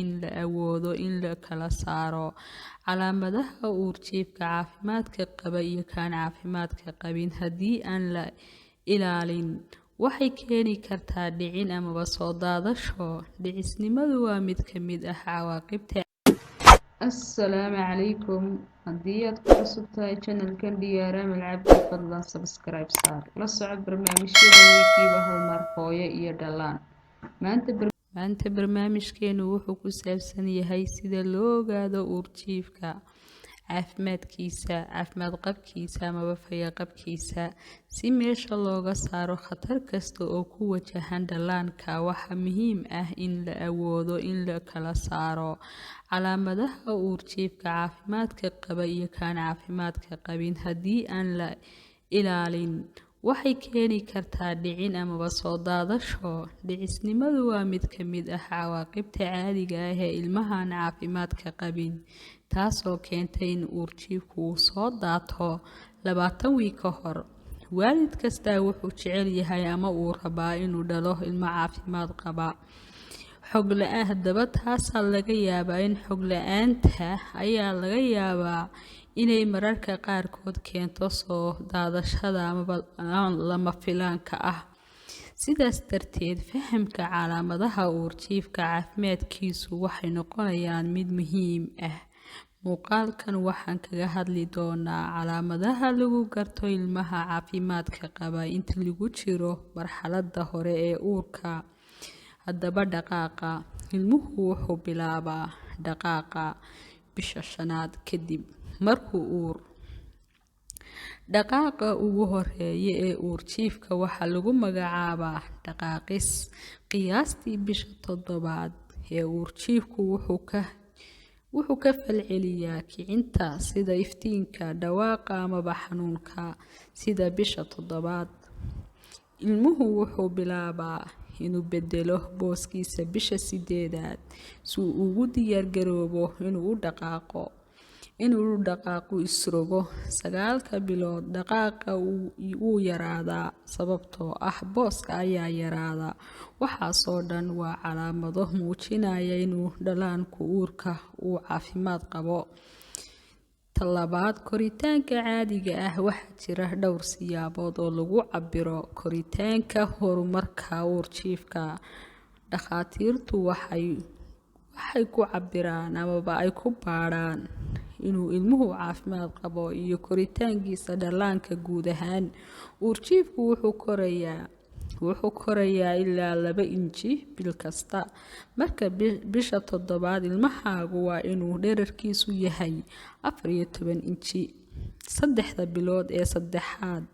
in la awoodo in la kala saaro calaamadaha uurjiifka caafimaadka qaba iyo kaan caafimaadka qabin. Haddii aan la ilaalin, waxay keeni kartaa dhicin amaba soo daadasho. Dhicisnimadu waa mid ka mid ah cawaaqibta. Assalaamu calaykum. Haddii aad ku cusub tahay channelkan Diyaar Amal Cabdi, fadlan subscribe saar. La soco barnaamijyada wiikiiba hal mar, hooyo iyo dhallaan. Maanta barnaamijkeenu wuxuu ku saabsan yahay sida loo ogaado uurjiifka caafimaadkiisa, caafimaad qabkiisa amaba fayo-qabkiisa, si meesha looga saaro khatar kasta oo ku wajahan dhallaanka. Waxaa muhiim ah in la awoodo in la kala saaro calaamadaha uurjiifka caafimaadka qaba iyo kaan caafimaadka qabin. Haddii aan la ilaalin, waxay keeni kartaa dhicin amaba soo daadasho. Dhicisnimadu waa mid ka mid ah cawaaqibta caadiga ah ee ilmaha aan caafimaadka qabin, taasoo keenta in uurjiifku uu soo daato 20 wiig ka hor. Waalid kastaa wuxuu jecel yahay ama uu rabaa inuu dhalo ilmo caafimaad qaba. Xog la-aan haddaba taasaa laga yaabaa in xog la-aanta ayaa laga yaabaa inay mararka qaarkood keento soo daadashada amaba lama filaanka ah. Sidaas darteed, fahamka calaamadaha uurjiifka caafimaadkiisu waxay noqonayaan mid muhiim ah. Muuqaalkan waxaan kaga hadli doonaa calaamadaha lagu garto ilmaha caafimaadka qaba inta lagu jiro marxaladda hore ee uurka. Haddaba, dhaqaaqa ilmuhu wuxuu bilaabaa dhaqaaqa bisha shanaad kadib markuu uur. Dhaqaaqa ugu horeeya ee uurjiifka waxaa lagu magacaabaa dhaqaaqis. Qiyaastii bisha toddobaad ee uurjiifku wuxuu ka falceliyaa kicinta sida iftiinka, dhawaaqa amaba xanuunka. Sida bisha toddobaad, ilmuhu wuxuu bilaabaa inuu bedelo booskiisa bisha sideedaad si uu ugu diyaargaroobo inuu u dhaqaaqo, isrogo. 9-ka bilood, dhaqaaqa wuu yaraadaa sababtoo ah booska ayaa yaraada. Waxaasoo dhan waa calaamado muujinaya inuu dhallaanku uurka uu caafimaad qabo. Talabaad, koritaanka caadiga ah. Waxaa jira dhowr siyaabood oo lagu cabbiro koritaanka horumarka uurjiifka. Dhakhaatiirtu waxay ku cabbiraan amaba ay ku baadhaan inuu ilmuhu caafimaad qabo iyo koritaankiisa dhallaanka guud ahaan. Uurjiifku wuxuu korayaa ilaa 2 inji bil kasta. Marka bisha toddobaad, ilmahaagu waa inuu dhererkiisu yahay 14 inji. 3-da bilood ee saddexaad,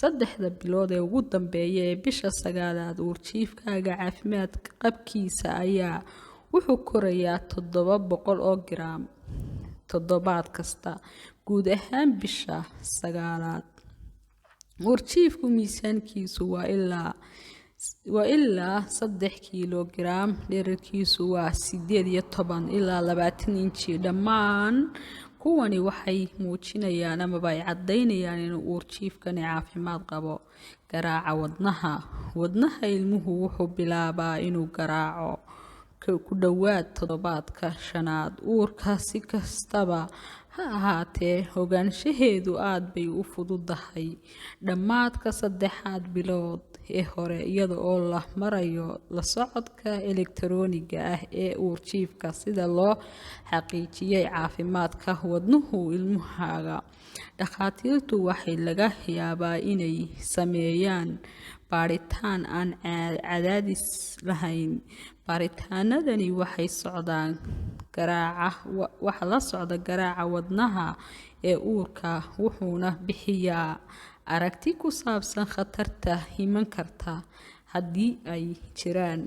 3-da bilood ee ugu dambeeya ee bisha sagaalaad, uurjiifkaaga caafimaad qabkiisa ayaa wuxuu korayaa 700 oo garaam toddobaad kasta. Guud ahaan, bisha sagaalaad uurjiifku miisaankiisu waa ilaa 3 kiilogaraam, dhererkiisu waa 18 ilaa 20 inji. Dhammaan kuwani waxay muujinayaan amaba ay caddaynayaan inuu uurjiifkani caafimaad qabo. Garaaca wadnaha. Wadnaha ilmuhu wuxuu bilaabaa inuu garaaco ku dhowaad toddobaadka shanaad uurka. Si kastaba ha ahaatee, ogaanshaheedu aad bay u fududahay dhammaadka 3-da bilood ee hore, iyada oo la marayo la socodka elektarooniga ah ee uurjiifka. Sida loo xaqiijiyay caafimaadka wadnuhu ilmahaaga, dhakhaatiirtu waxay laga yaabaa inay sameeyaan baadhitaan aan cadaadis lahayn. Baaritaanadani waxaa la socda garaaca wadnaha ee uurka, wuxuuna bixiyaa aragti ku saabsan khatarta iman karta haddii ay jiraan.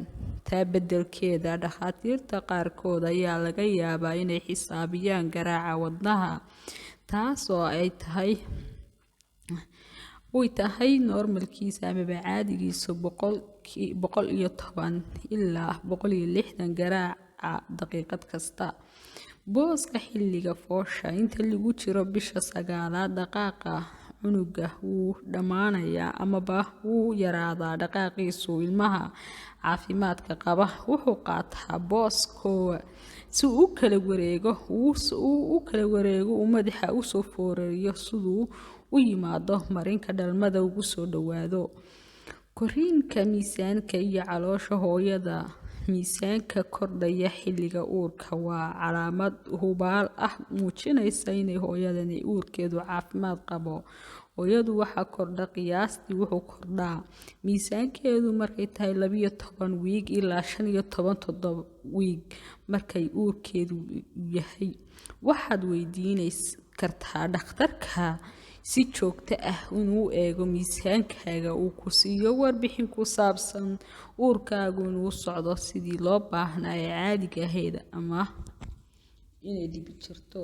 Taa beddelkeeda, dhakhaatiirta qaarkood ayaa laga yaabaa inay xisaabiyaan garaaca wadnaha, taasoo ay tahay uy tahay normalkiisa amaba caadigiisu 110 ilaa 160 garaaca daqiiqad kasta. Booska xilliga foosha. Inta lagu jiro bisha sagaalaad, dhaqaaqa cunuga. Cunuga wuu dhammaanayaa amaba wuu yaraadaa dhaqaaqiisu. Ilmaha caafimaadka qaba wuxuu qaataa boos koowa si uu u kala wareego, uu u kala wareego, uu madaxa usoo foorariyo siduu u yimaado marinka dhalmada ugu soo dhowaado. Koriinka miisaanka iyo caloosha hooyada. Miisaanka kordhaya xilliga uurka waa calaamad hubaal ah muujinaysa inay hooyadani uurkeedu caafimaad qabo. Hooyadu waxaa kordha, qiyaastii wuxuu kordhaa miisaankeedu markay tahay 12 wiig ilaa 15 7 wiig markay uurkeedu yahay. Waxaad weydiin kartaa dhakhtarka si joogto ah inuu eego miisaankaaga, uu ku siiyo warbixin ku saabsan uurkaagu inuu socdo sidii loo baahnaa ee caadiga ahayd ama inay dhibi jirto.